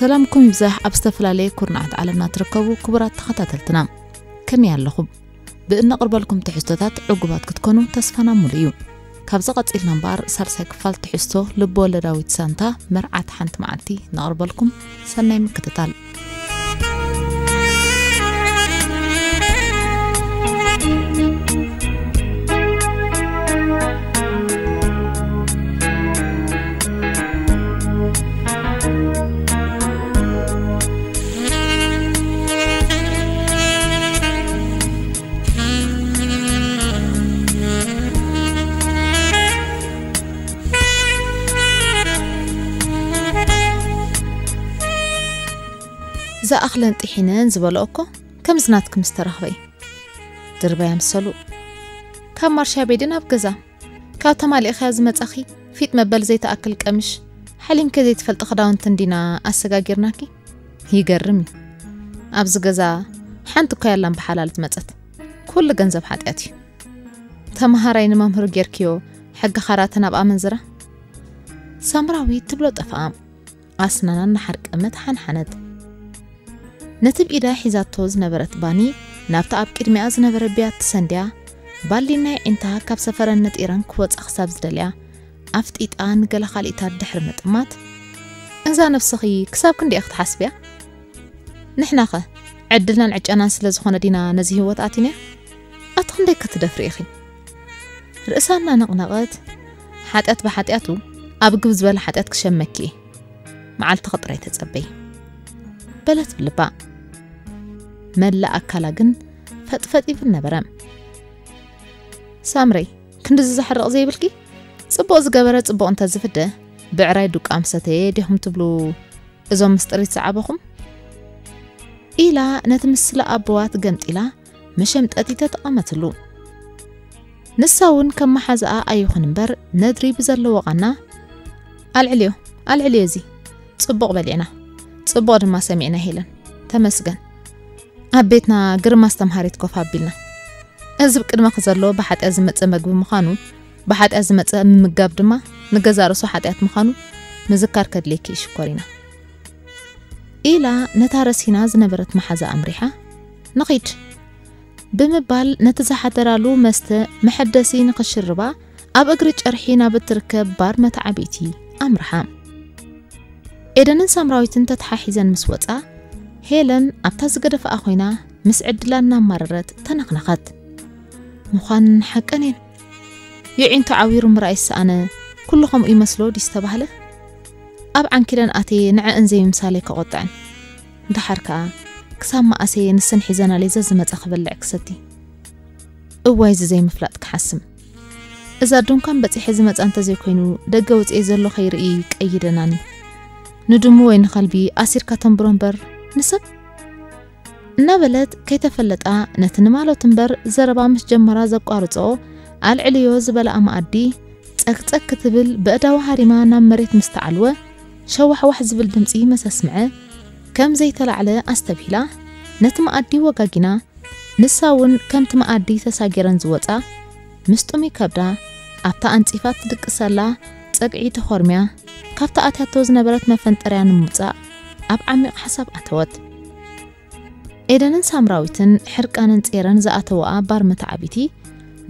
ሰላምኩም ይብዛሕ። ኣብ ዝተፈላለየ ኩርናዓት ዓለምና ትርከቡ ክቡራት ተኸታተልትና፣ ከመይ ኣለኹም? ብእነቕርበልኩም ትሕዝቶታት ዕጉባት ክትኮኑ ተስፋና ሙሉ እዩ። ካብዚ ቀጺልና እምበኣር፣ ሳልሳይ ክፋል ትሕዝቶ ልብ-ወለዳዊት ሳንታ መርዓት ሓንቲ መዓልቲ ነቕርበልኩም። ሰናይ ምክትታል። ዝኣኽለን ጥሒነን ዝበልኦ እኮ ከምዚ ናትኪ ምስ ተረኽበ እዩ። ድርበይ ኣምሰሉ። ካብ ማርሻ ቤድን ኣብ ገዛ፣ ካብ ተማሊእኻያ ዝመጻኺ ፊጥ መበል ዘይተኣክል ቀምሽ፣ ሓሊምከ ዘይትፈልጢ ክዳውንቲ እንዲና ኣሰጋጊርናኪ። ይገርም እዩ። ኣብዚ ገዛ ሓንቲ እኮ ያላን ብሓላል ዝመጸት። ኩሉ ገንዘብ ሓጢኣት እዩ። ተመሃራይ ንመምህር ጌርክዮ፣ ሕጊ ካራተ ናብ ኣመንዝራ። ሳምራዊት ትብሎ ጠፍኣ። ኣስናና እናሓርቀመት ሓንሓነት። ነቲ ብኢዳ ሒዛቶ ዝነበረት ባኒ ናብታ ኣብ ቅድሚኣ ዝነበረ ብያቲ ሰንድያ፣ ባሊን ናይ ዒንታ ካብ ሰፈረን ነጢረን ክወጻ ክሳብ ዝደልያ፣ ኣፍጢጣ ንገለ ካልኢታት ድሕሪ ምጥማት፣ "እዛ ነብስኺ ክሳብ ክንደይ ክትሓስብያ? ንሕናኸ ዕድልናን ዕጫናን ስለ ዝኾነ ዲና ነዚ ህይወት ኣቲንያ? ኣቲ ክንደይ ክትደፍሪ ኢኺ?" ርእሳ እናነቕነቐት፣ "ሓጢኣት ብሓጢኣቱ ኣብ ግብ ዝበለ ሓጢኣት ክሸመኪ እየ። መዓልትኺ ጥራይ ተጸበይ" በለት ብልባ። መላእ ኣካላ ግን ፈጥፈጥ ይብል ነበረ። "ሳምረይ፣ ክንድዚ ዘሕርቕ ዘይብልኪ? ጽቡቕ ዝገበረ ጽቡቕ እንተዝፍደ፣ ብዕራይ ዱቃ ምሰተየ ዲኹም ትብሉ እዞም ምስ ጥሪት ዝዓበኹም?" ኢላ ነቲ ምስላ ኣቦዋ ትገምጢላ መሸምጠጢ ተጠቐመትሉ። ንሳ እውን ከም መሓዛኣ ኣይኹን እምበር ነድሪ ብዘለዎ ቓና፣ "ኣልዕልዮ፣ ኣልዕልዮ፣ እዚ ጽቡቕ በሊዕና፣ ጽቡቕ ድማ ሰሚዕና ሄለን፣ ተመስገን። ኣብ ቤትና ግርም ኣስተምሃሪት ኮፍ ኣቢልና። እዚ ብቅድመኺ ዘሎ ብሓጢኣት ዝመጸ መግቢ ምዃኑ፣ ብሓጢኣት ዝመጸ ምምጋብ ድማ ንገዛእ ርእሱ ሓጢኣት ምዃኑ ምዝካር ከድልየኪ እዩ ሽኮሪና" ኢላ ነታ ረሲና ዝነበረት መሓዛ ኣምሪሓ፣ "ንኺድ" ብምባል ነቲ ዝሓደራሉ መስተ መሐደሲ ንኽሽርባ ኣብ እግሪ ጨርሒ ናብ እትርከብ ባር መተዓብይቲ ኣምርሓ። ኤደንን ሳምራዊትን ተተሓሒዘን ምስ ወጻ፣ ሄለን ኣብታ ዝገደፈኣ ኮይና ምስ ዕድላ እናማረረት ተነኽነኸት። ምዃን ሓቀን እየን። የዒንቱ ዓዊሩ ምርኣይ ዝሰኣነ ኩሉ ከምኡ ይመስሎ ድዩ ዝተባህለ? ኣብ ዓንኪለን ኣትየ ንዐእን ዘይምምሳለይ ከቖጥዐን። ደሓር ከኣ ክሳብ መኣሰየ ንሰን ሒዘናለይ ዘዝመጻ ክበልዕ ክሰቲ። እዋይ እዚ ዘይምፍላጥ ክሓስም። እዛ ድንኳን በጺሐ ዝመጻ እንተዘይኮይኑ ደገ ወጺኤ ዘሎ ከይርኢ ቀይደናኒ። ንድሙ ወይ ንኸልቢ ኣሲርካ ተንብሮ እምበር ንሰብ እናበለት ከይተፈለጣ ነቲ ንማሎት እምበር ዘረባ ምስ ጀመራ ዘቋርጾ ኣልዕልዮ ዝበልኣ መኣዲ ጸክጸክ ክትብል በእዳዋ ሃሪማ ናብ መሬት ምስ ተዓልወ ሸዋሕዋሕ ዝብል ድምጺ ምስ ኣስምዐ ከም ዘይተላዕለ ኣስተብሂላ ነቲ መኣዲ ወጋጊና ንሳ እውን ከምቲ መኣዲ ተሳጊረን ዝወጻ ምስ ጥሙይ ከብዳ ኣብታ ኣንጺፋ ትድቅሰላ ጸግዒ ተኾርምያ ካብታ ኣትያቶ ዝነበረት መፈንጠርያ ንምውጻእ ኣብ ዓሚቕ ሓሳብ ኣተወት። ኤደንን ሳምራዊትን ሕርቃነን ጼረን ዝኣተወኣ ባር መተዓቢቲ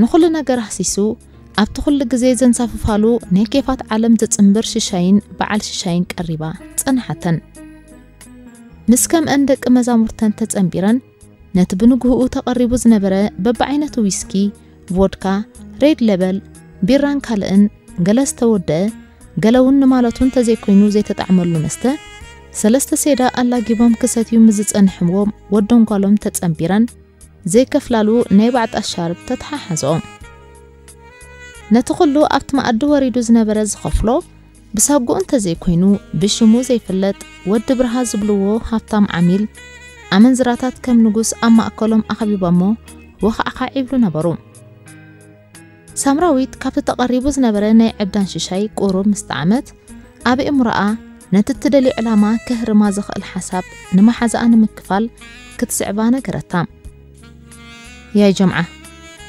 ንኹሉ ነገር ኣህሲሱ ኣብቲ ኩሉ ግዜ ዘንሳፍፋሉ ናይ ኬፋት ዓለም ዘጽንብር ሽሻይን በዓል ሽሻይን ቀሪባ ጸንሓተን። ምስ ከምአን ደቂ መዛሙርተን ተጸንቢረን ነቲ ብንግህኡ ተቐሪቡ ዝነበረ በብዓይነቱ ዊስኪ፣ ቮድካ፣ ሬድ ሌበል፣ ቢራን ካልእን ገለ ዝተወደአ ገለ እውን ንማለቱ እንተዘይኮይኑ ዘይተጣዕመሉ መስተ ሰለስተ ሴዳ ኣላጊቦም ክሰትዩ ምስ ዝጸንሕዎም ወዶም ጓሎም ተጸንቢረን ዘይከፍላሉ ናይ ባዕጣ ሻርብ ተተሓሓዞ። ነቲ ኩሉ ኣብቲ መኣዲ ወሪዱ ዝነበረ ዝኸፍሎ ብሳጉኡ እንተዘይኮይኑ ብሽሙ ዘይፍለጥ ወዲ ብርሃ ዝብልዎ ሃብታም ዓሚል ኣመንዝራታት ከም ንጉስ ኣብ ማእከሎም ኣኸቢቦሞ ወኻዕኻዕ ይብሉ ነበሩ። ሳምራዊት ካብቲ ተቐሪቡ ዝነበረ ናይ ዕብዳን ሽሻይ ቁሩብ ምስ ጠዓመት ኣብ እምሮኣ ነቲ እትደልዮ ዕላማ ከህርማ ዝኽእል ሓሳብ ንመሓዛኣ ንምክፋል ክትስዕባ ነገረታ። ያይ ጀምዓ፣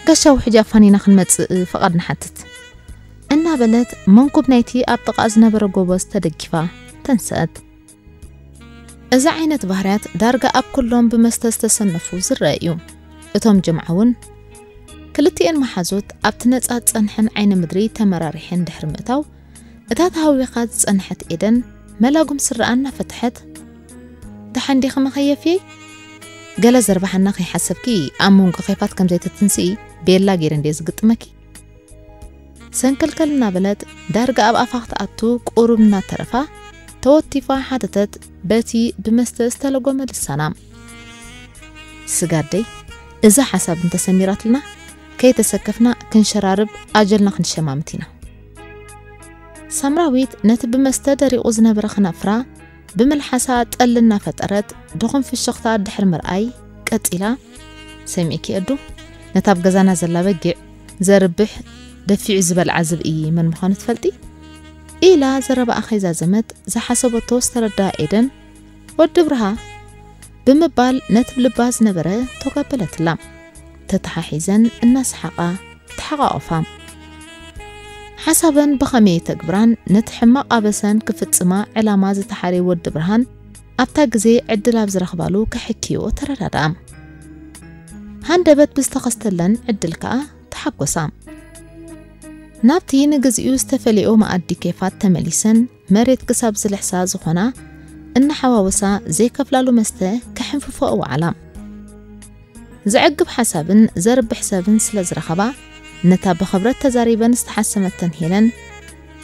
ጋሻ ውሕጅ ኣፋኒና ክንመጽእ ፍቓድ ንሓትት እናበለት መንኩብ ናይቲ ኣብ ጥቓ ዝነበረ ጎቦ ዝተደጊፋ ተንሰአት። እዚ ዓይነት ባህርያት ዳርጋ ኣብ ኩሎም ብመስተ ዝተሰነፉ ዝረአ እዩ። እቶም ጀምዓ እውን ክልቲኤን መሓዙት ኣብቲ ነጻ ጸንሐን ዓይኒ ምድሪ ተመራሪሐን ድሕሪ ምእታው፣ እታ ተሃዊኻ ዝጸንሐት ኤደን መላጉም ስረኣ እናፈትሐት፣ "ደሓን ዲኺ መኸየፍየይ? ገለ ዘርባሓና ከይሓሰብኪ ኣብ መንጎ ኬፋት ከም ዘይትትንስኢ ቤላ ገይረ እንድየ ዝግጥመኪ?" ሰንከልከል እናበለት ዳርጋ ኣብ ኣፋ ክትኣቱ ቁሩብ እናተረፋ ተወቲፋ ሓተተት፣ በቲ ብመስተ ዝተለጎመ ልሳና። "ስጋደይ፣ እዛ ሓሳብ እንተሰሚራትልና ከይተሰከፍና ክንሸራርብ ኣጀልና ክንሸማምት ኢና። ሳምራዊት ነቲ ብመስተ ደሪቑ ዝነበረ ከናፍራ ብምልሓሳ ጠል እናፈጠረት ድኹም ፍሽኽታ ድሕሪ ምርኣይ ቀጺላ፣ "ሰሚዕኪ ኣዱ፣ ነታ ኣብ ገዛና ዘላ በጊዕ ዘርብሕ ደፊዑ ዝበልዓ ዝብኢ መን ምዃኑ ትፈልጢ?" ኢላ ዘረባኣ ከይዛዘመት ዝሓሰበቶ ዝተረዳ ኤደን፣ "ወዲ ብርሃ" ብምባል ነቲ ብልባ ዝነበረ ተጋበለትላ። ተተሓሒዘን እናሰሓቓ ተሓቓቖፋ። ሓሳበን ብኸመይ ተግብራን ነቲ ሕማቕ ኣበሰን ክፍጽማ ዕላማ ዝተሓረየ ወዲ ብርሃን ኣብታ ግዜ ዕድል ኣብ ዝረኽባሉ ከሕክዮ ተረዳድኣ። ሃንደበት ብዝተኸስተለን ዕድል ከኣ ተሓጎሳ። ናብቲ ንግዚኡ ዝተፈለዮ መኣዲ ኬፋት ተመሊሰን መሬት ክሳብ ዝልሕሳ ዝኾና እናሓዋወሳ ዘይከፍላሉ መስተ ከሕንፍፎ እወዓላ። ዘዕግብ ሓሳብን ዘርብሕ ሰብን ስለ ዝረኸባ፣ ነታ ብኽብረት ተዛሪበን ዝተሓሰመተን ሄለን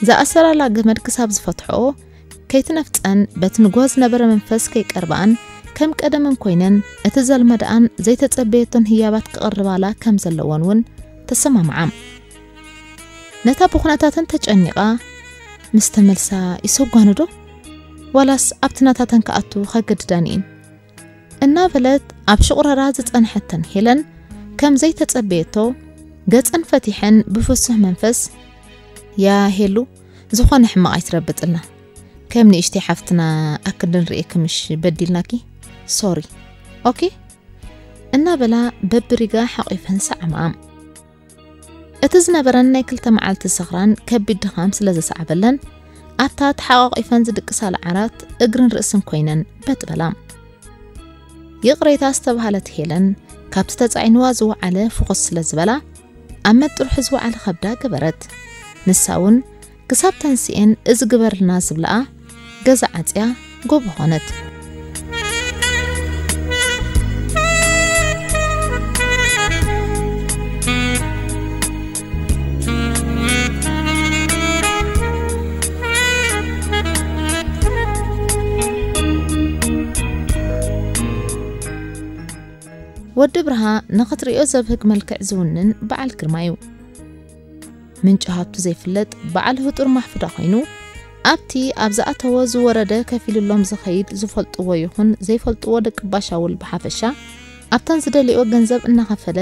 ዝኣሰራላ ገመድ ክሳብ ዝፈትሕኦ ከይትነፍጸን በቲ ንግሆ ዝነበረ መንፈስ ከይቀርባኣን ከም ቀደመን ኮይነን እቲ ዘልመድኣን ዘይተጸበየቶን ህያባት ክቕርባላ ከም ዘለወን እውን ተሰማምዓ። ነታ ብኹነታተን ተጨኒቓ ምስ ተመልሳ ይሰጓኑ ዶ? ዋላስ ኣብቲ ናታተን ክኣቱ ከገድዳን እየን? እናበለት ኣብ ሽቑረራ ዝጸንሐተን ሄለን ከም ዘይተጸበየቶ ገጸን ፈቲሐን ብፍሱህ መንፈስ፣ "ያ ሄሉ፣ ዝኾነ ሕማቕ ኣይትረብጥልና። ከም ንእሽተይ ሓፍትና ኣክንዲ ንርእየኪ ምሽ በዲልናኪ። ሶሪ። ኦኬ?" እናበላ በብሪጋ ሓቒፈን ሰዓማኣ። እቲ ዝነበረን ናይ ክልተ መዓልቲ ሰኽራን ከቢድ ድኻም ስለ ዘሰዓበለን፣ ኣብታ ተሓቋቒፈን ዝድቅሳላ ዓራት እግርን ርእስን ኮይነን በጥ በላ። ይቕሬታ ዝተባህለት ሄለን ካብቲ ተጻዒንዋ ዝወዓለ ፍኹስ ስለ ዝበላ፣ ኣብ መጥርሑ ዝወዓለ ከብዳ ገበረት። ንሳ እውን ክሳብ ተንስኤን እዚ ግበርልና ዝብለኣ ገዛ ዓጽያ ጎቦ ኾነት። ወዲ ብርሃ ንኽትርእዮ ዘብህግ መልክዕ ዝውንን በዓል ግርማ እዩ። ምንጪ ሃብቱ ዘይፍለጥ በዓል ህጡር ማሕፉዳ ኮይኑ፣ ኣብቲ ኣብ ዝኣተዎ ዝወረደ ከፊሉሎም ዝኸይድ ዝፈልጥዎ ይኹን ዘይፈልጥዎ ደቂ ባሻውል ብሓፈሻ፣ ኣብተን ዝደልዮ ገንዘብ እናኸፈለ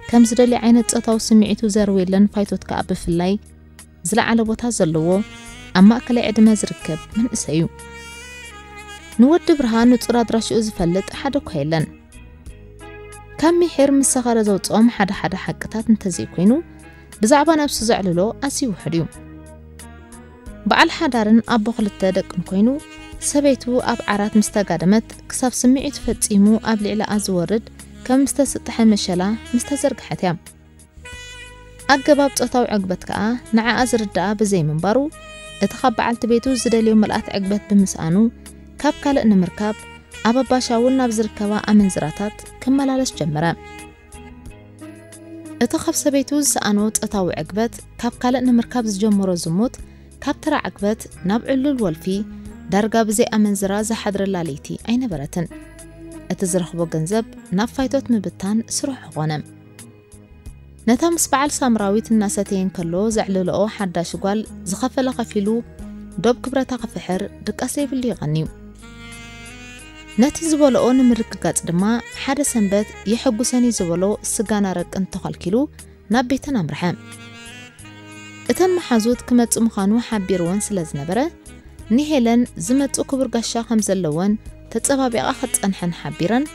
ከም ዝደልዮ ዓይነት ጾታዊ ስምዒቱ ዘርውየለን ፋይቶት ከኣ ብፍላይ ዝለዓለ ቦታ ዘለዎ ኣብ ማእከላይ ዕድመ ዝርከብ መንእሰይ እዩ። ንወዲ ብርሃ ንጹር ኣድራሽኡ ዝፈልጥ ሓደ እኳ የለን። ካብ ሚሒር ምስ ሰኸረ ዘውጽኦም ሓደ ሓደ ሓቅታት እንተዘይኮይኑ፣ ብዛዕባ ነብሱ ዘዕልሎ ኣዝዩ ውሑድ እዩ። በዓል ሓዳርን ኣቦ ክልተ ደቅን ኮይኑ፣ ሰበይቱ ኣብ ዓራት ምስ ተጋደመት፣ ክሳብ ስምዒቱ ፈጺሙ ኣብ ልዕሊኣ ዝወርድ ከም ዝተስጥሐ መሸላ ምስ ተዘርግሐት እያ። ኣገባብ ጾታዊ ዕግበት ከኣ ንዓኣ ዝርድኣ ብዘይምንባሩ፣ እቲ ካብ በዓልቲ ቤቱ ዝደልዮ ምልኣት ዕግበት ብምስኣኑ፣ ካብ ካልእ ንምርካብ ኣብ ኣባሻውል ናብ ዝርከባ ኣመንዝራታት ክመላለስ ጀመረ። እቲ ካብ ሰበይቱ ዝሰኣኖ ጾታዊ ዕግበት፣ ካብ ካልእ ንምርካብ ዝጀመሮ ዝሙት፣ ካብ ተራ ዕግበት ናብ ዕሉል ወልፊ፣ ዳርጋ ብዘይ ኣመንዝራ ዝሓድረላ ለይቲ ኣይነበረትን። እቲ ዝረኽቦ ገንዘብ ናብ ፋይቶት ምብታን ስርሑ ኾነ። ነታ ምስ በዓል ሳምራዊት እናሰተየ እንከሎ ዘዕለለኦ ሓዳሽ ጓል ዝኸፈለ ከፊሉ ዶብ ክብረታ ክፍሕር ድቃስ ዘይብሉ ይቐንዩ። ነቲ ዝበልኦ ንምርግጋጽ ድማ ሓደ ሰንበት የሐጉሰኒ ዝበሎ ስጋን ኣረቅን ተኸልኪሉ ናብ ቤተን ኣምርሐ። እተን መሓዙት ክመጽ ምዃኑ ሓቢርወን ስለ ዝነበረ፣ ንሄለን ዝመጽእ ክቡር ጋሻ ከም ዘለወን ተጸባቢቓ ክትጸንሐን ሓቢረን፣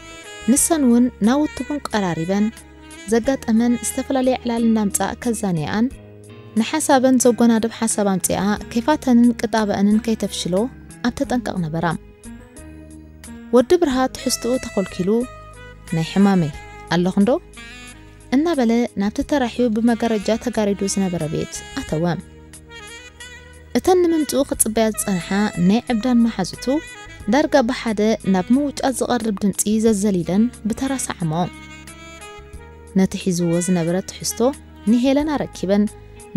ንሰን እውን ናውቲ ቡን ቀራሪበን፣ ዘጋጠመን ዝተፈላለየ ዕላል እናምጻእ ከዛንየኣን፣ ንሓሳበን ዘጎናድብ ሓሳብ ኣምጺኣ ኬፋተንን ቅጣበአንን ከይተፍሽሎ ኣብ ተጠንቀቕ ነበራ። ወዲ ብርሃ ትሕዝትኡ ተኾልኪሉ፣ "ናይ ሕማመይ ኣለኹ እንዶ?" እናበለ ናብቲ ተራሕዩ ብመጋረጃ ተጋሪዱ ዝነበረ ቤት ኣተወ። እተን ንምምጽኡ ክጽበያ ዝጸንሓ ናይ ዕብዳን መሓዙቱ ዳርጋ ብሓደ ናብ ምውጫት ዝቐርብ ድምጺ ዘዘሊለን ብተራ ሰዓሞ። ነቲ ሒዝዎ ዝነበረ ትሕዝቶ ንሄለን ኣረኪበን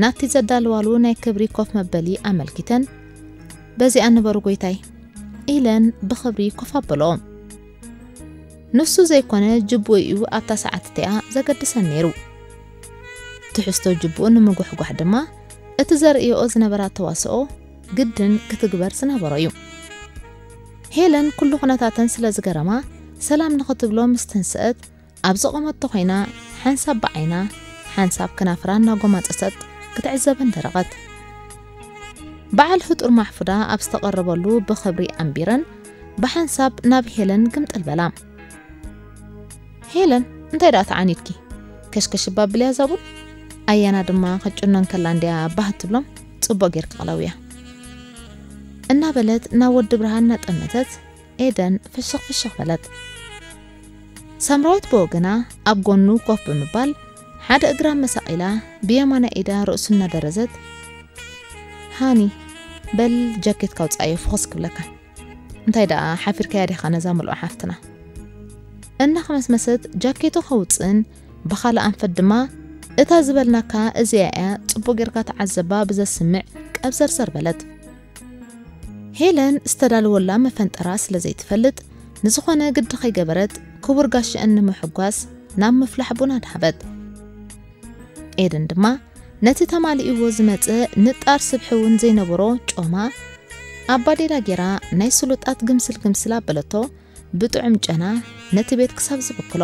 ናብቲ ዘዳለዋሉ ናይ ክብሪ ኮፍ መበሊ ኣመልኪተን፣ "በዚኣ ንበሩ ጎይታይ" ኢለን ብኽብሪ ኮፍ ኣበልኦ። ንሱ ዘይኮነ ጅቡኡ እዩ ኣብታ ሰዓት እቲኣ ዘገድሰን ነይሩ። ትሕዝቶ ጅቡኡ ንምጉሕጓሕ ድማ እቲ ዘርእዮ ዝነበራ ተዋስኦ ግድን ክትግበር ዝነበሮ እዩ። ሄለን ኩሉ ኩነታተን ስለ ዝገረማ ሰላም ንኽትብሎ ምስ ተንስአት ኣብ ዝቖመቶ ኮይና ሓንሳብ ብዓይና ሓንሳብ ክናፍራ እናጎማጸጸት ክትዕዘበን ደረቐት። በዓል ህጡር ማሕፉዳ ኣብ ዝተቐረበሉ ብኽብሪ ኣንቢረን ብሓንሳብ ናብ ሄለን ግምጥል በላ። "ሄለን፣ እንታይ ደኣ ተዓኒድኪ? ከሽከሽ ባብልያ ዛቡን ኣያና ድማ ከጭኖን ከላ እንድያ ባህ ትብሎም ጽቡቕ ጌርኪ ቅለውያ" እናበለት ናብ ወዲ ብርሃን እናጠመተት ኤደን ፍሽኽ ፍሽኽ በለት። ሳምራዊት ብወገና ኣብ ጎኑ ኮፍ ብምባል ሓደ እግራ መሳቒላ ብየማናይ ኢዳ ርእሱ እናደረዘት፣ "ሃኒ፣ በል ጃኬትካ ውጻዮ ፍኹስ ክብለካ። እንታይ ደኣ ሓፊርካያ ዲኻ ነዛ ምልኦ ሓፍትና?" እናኸመስመሰት ጃኬቱ ከውጽእን ብኻልእ ኣንፈት ድማ፣ "እታ ዝበልናካ እዚኣ እያ፣ ጽቡቕ ጌርካ ተዓዘባ" ብዘስምዕ ቀብዘርዘር በለት። ሄለን ዝተዳለወላ መፈንጠራ ስለ ዘይትፈልጥ፣ ንዝኾነ ግዲ ከይገበረት ክቡር ጋሽአን ንምሕጓስ ናብ ምፍላሕ ቡና ድሃበት። ኤደን ድማ ነቲ ተማሊእዎ ዝመጸ ንጣር ስብሒ እውን ዘይነበሮ ጮማ ኣብ ባዴላ ጌራ ናይ ስሉጣት ግምስል ግምስል ኣበለቶ ብጥዑም ጨና ነቲ ቤት ክሳብ ዝብክሎ።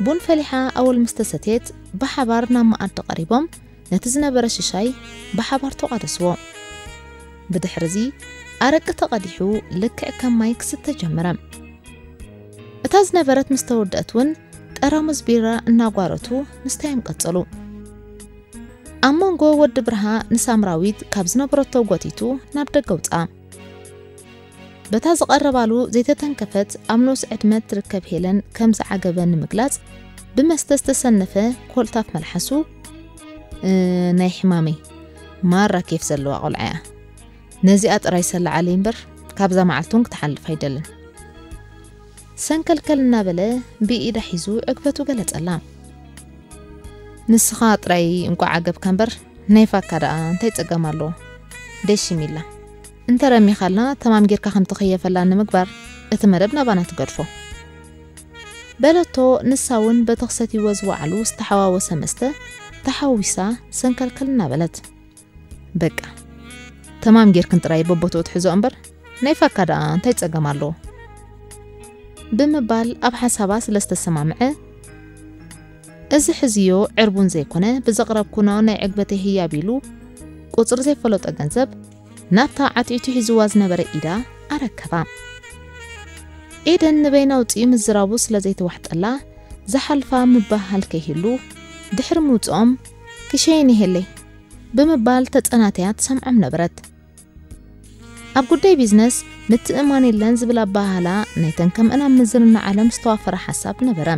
ቡን ፈሊሓ ኣወል ምስ ተሰትየት ብሓባር ናብ መኣዲ ቀሪቦም ነቲ ዝነበረ ሽሻይ ብሓባር ተቋደስዎ። ብድሕርዚ ኣረቂ ተቐዲሑ ልክዕ ከም ማይ ክስተ ጀመረ። እታ ዝነበረት ምስ ተወደአት እውን ጠራሙዝ ቢራ እናጓረቱ ምስታዮም ቀጸሉ። ኣብ መንጎ ወዲ ብርሃ ንሳምራዊት ካብ ዝነበረቶ ጎቲቱ ናብ ደገ ውፅኣ። በታ ዝቐረባሉ ዘይተተንከፈት ኣብ ንኡስ ዕድመ ትርከብ ሄለን ከም ዝዓገበ ንምግላጽ ብመስተ ዝተሰነፈ ኮልታፍ መልሓሱ፣ "እ፣ ናይ ሕማመይ ማራ ኬፍ ዘለዋ ቆልዓ እያ። ነዚኣ ጥራይ ሰላዓለይ እምበር ካብዛ መዓልቲ እውን ክትሓልፍ ኣይደልን" ሰንከልከል እናበለ ብኢዳ ሒዙ ዕግበቱ ገለጸላ። "ንስኻ ጥራይ እንቋዕ ዓገብካ እምበር ናይ ፋካ ደኣ እንታይ ጸገም ኣለዎ? ደሽ ሚላ እንተረሚኻልና ተማም ጌርካ ከም ትኽየፈላ ንምግባር እቲ መደብ ናባና ትገድፎ" በለቶ። ንሳ እውን በቲ ክሰትይዎ ዝወዓሉ ዝተሓዋወሰ መስተ ተሓዊሳ ሰንከልከል እናበለት፣ "በቃ ተማም ጌርክን ጥራይ በቦትኡ ትሕዞ እምበር ናይ ፋካ ደኣ እንታይ ጸገም ኣለዎ?" ብምባል ኣብ ሓሳባ ስለ ዝተሰማምዐ፣ "እዚ ሕዝዮ ዕርቡን ዘይኮነ ብዘቕረብኩኖ ናይ ዕግበተይ ህያብ" ኢሉ ቁጽሪ ዘይፈለጦ ገንዘብ ናብታ ዓትዒቱ ሒዝዋ ዝነበረ ኢዳ ኣረከባ። ኤደን ንበይና ውፅኢ ምዝራቡ ስለ ዘይተዋሕጠላ ዝሓልፋ ምባሃል ከይህሉ ድሕሪ ምውፅኦም፣ "ክሸይን ይሄለይ" ብምባል ተጸናትያ ትሰምዖም ነበረት። ኣብ ጉዳይ ቢዝነስ ምትእማን የለን ዝብል ኣበሃህላ ናይተን ከምአን ኣብ ምዝንና ዓለም ዝተዋፈረ ሓሳብ ነበረ።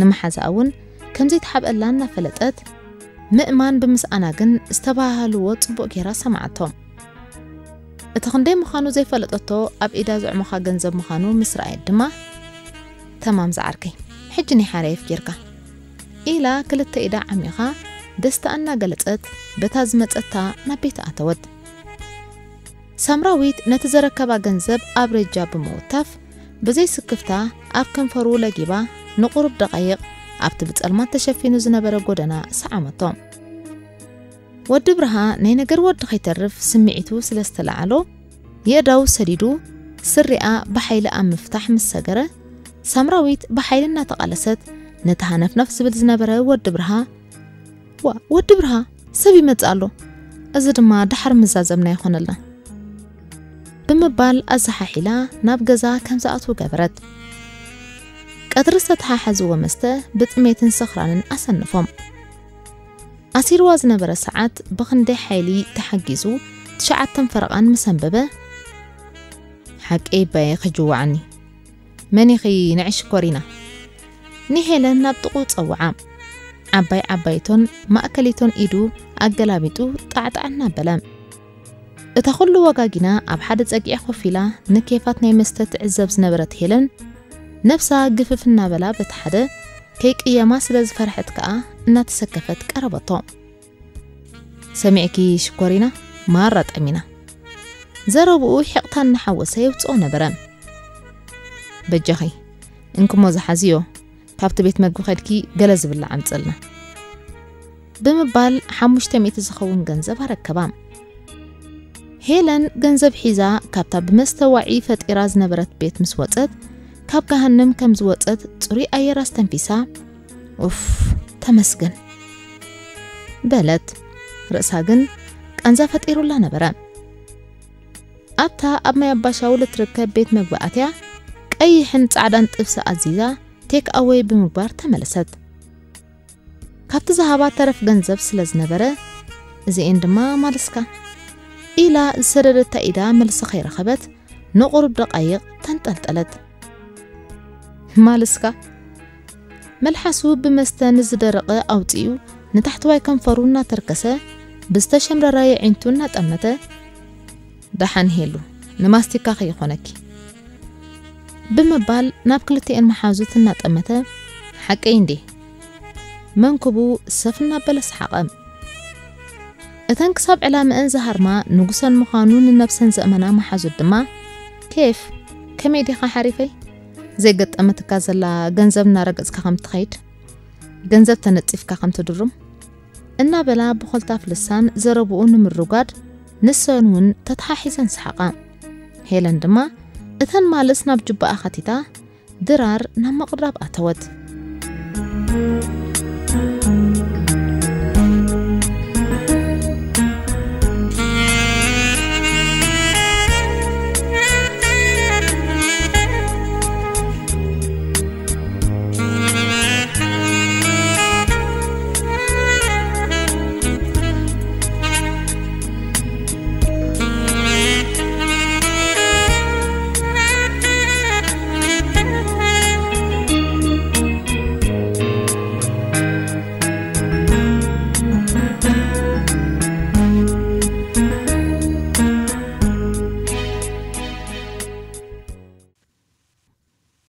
ንመሓዛኣ እውን ከም ዘይትሓብአላ እናፈለጠት፣ ምእማን ብምስኣና ግን ዝተባሃሃልዎ ጽቡቕ ጌራ ሰማዓቶ። እቲ ክንደይ ምዃኑ ዘይፈለጠቶ ኣብ ኢዳ ዘዕሞኻ ገንዘብ ምዃኑ ምስ ረኣየት ድማ፣ "ተማም ዝዓርከይ፣ ሕጂ ናይ ሓራየፍ ጌርካ" ኢላ ክልተ ኢዳ ዓሚኻ ደስታ እናገለጸት በታ ዝመጸታ ናብ ቤት ኣተወት። ሳምራዊት ነቲ ዘረከባ ገንዘብ ኣብ ረጃ ብምውታፍ ብዘይ ስክፍታ ኣብ ከንፈሩ ለጊባ ንቁሩብ ደቓይቕ ኣብቲ ብጸልማት ተሸፊኑ ዝነበረ ጎደና ሰዓመቶ። ወዲ ብርሃ ናይ ነገር ወዲ ከይተርፍ ስምዒቱ ስለ ዝተለዓሎ፣ የእዳው ሰዲዱ ስሪኣ ብሓይሊ ኣብ ምፍታሕ ምስ ሰገረ፣ ሳምራዊት ብሓይሊ እናተቓለሰት ነቲ ሃነፍነፍ ዝብል ዝነበረ ወዲ ብርሃ፣ "ዋ፣ ወዲ ብርሃ፣ ሰብ ይመጽእ ኣሎ። እዚ ድማ ደሓር ምዛዘምና ይኾነልና" ብምባል ኣዘሓሒላ ናብ ገዛ ከም ዝኣትዉ ገበረት። ቀትሪ ዝተተሓሓዝዎ መስተ ብጥሜትን ስኽራንን ኣሰንፎም። ኣሲርዋ ዝነበረ ሰዓት ብኽንደይ ሓይሊ ተሓጊዙ ትሽዓተን ፈረቓን ምስ ኣንበበ፣ ሓቀይ ባየ ክጅዋዓኒ። መን ኢኺ ንዒ ሽኮሪና? ንሄለን ናብ ጥቑ ጸውዓ። ዓባይ ዓባይቶን ማእከሊቶን ኢዱ ኣገላቢጡ ጣዕጣዕ እናበለ። እታ ኩሉ ወጋጊና ኣብ ሓደ ጸግዒ ኮፍ ኢላ ንኬፋት ናይ መስተ ትዕዘብ ዝነበረት ሄለን፣ ነብሳ ግፍፍ እናበላ በቲ ሓደ ከይቅየማ ስለ ዝፈርሐት ከኣ እናተሰከፈት ቀረበቶ። ሰሚዕኪ ሽኮሪና፣ ማራ ጠሚና። ዘረብኡ ሒቕታ እናሓወሰ የውጽኦ ነበረ። በጃኺ፣ እንክሞ ዝሓዝዮ፣ ካብቲ ቤት መግቢ ከድኪ ገለ ዝብላዕ ኣምጽልና። ብምባል ሓሙሽተ ሚእቲ ዝኸውን ገንዘብ ኣረከባ። ሄለን ገንዘብ ሒዛ ካብታ ብመስተ ዋዒ ፈጢራ ዝነበረት ቤት ምስ ወጸት፣ ካብ ገሃነም ከም ዝወጸት ጽሩይ ኣየር ኣስተንፊሳ፣ "ኡፍ፣ ተመስገን" በለት። ርእሳ ግን ቃንዛ ፈጢሩላ ነበረ። ኣብታ ኣብ ማይ ኣባሻውል እትርከብ ቤት መግቢ ኣትያ፣ ቀይሕን ጻዕዳን ጥብሲ ኣዚዛ፣ ቴክ ኣወይ ብምግባር ተመለሰት። ካብቲ ዝሃባ ተረፍ ገንዘብ ስለ ዝነበረ፣ "እዚኤን ድማ ማልስካ" ኢላ ዝሰደደታ ኢዳ መልሲ ከይረኸበት፣ ንቑሩብ ደቃይቕ ተንጠልጠለት። "ማልስካ?" መልሓሱ ብመስተ ንዝደረቐ ኣውጺኡ፣ ንታሕተዋይ ከንፈሩ እናተርከሰ፣ ብዝተሸምረረ የዒንቱ እናጠመተ፣ "ደሓን ሄሉ፣ ንማስቲካ ከይኾነኪ" ብምባል ናብ ክልቲኤን መሓዙት እናጠመተ፣ "ሓቀይ እንዴ?" መንኩቡ ሰፍ እናበለ ሰሓቐ። እተን ክሳብ ዕላምአን ዝሃርማ ንጉሰን ምዃኑ ንነብሰን ዘእመና መሓዙት ድማ፣ "ኬፍ፣ ከመይ ዲኻ ሓሪፈይ? ዘይገጠመትካ ዘላ ገንዘብ እናረገጽካ ከም ትኸይድ፣ ገንዘብ ተነጺፍካ ከም ትድሩም" እናበላ ብኾልታፍ ልሳን ዘረብኡ ንምርጓድ ንሰን እውን ተተሓሒዘን ሰሓቓ። ሄለን ድማ እተን ማልስ ናብ ጁባኣ ኸቲታ ድራር ናብ ምቕራብ ኣተወት።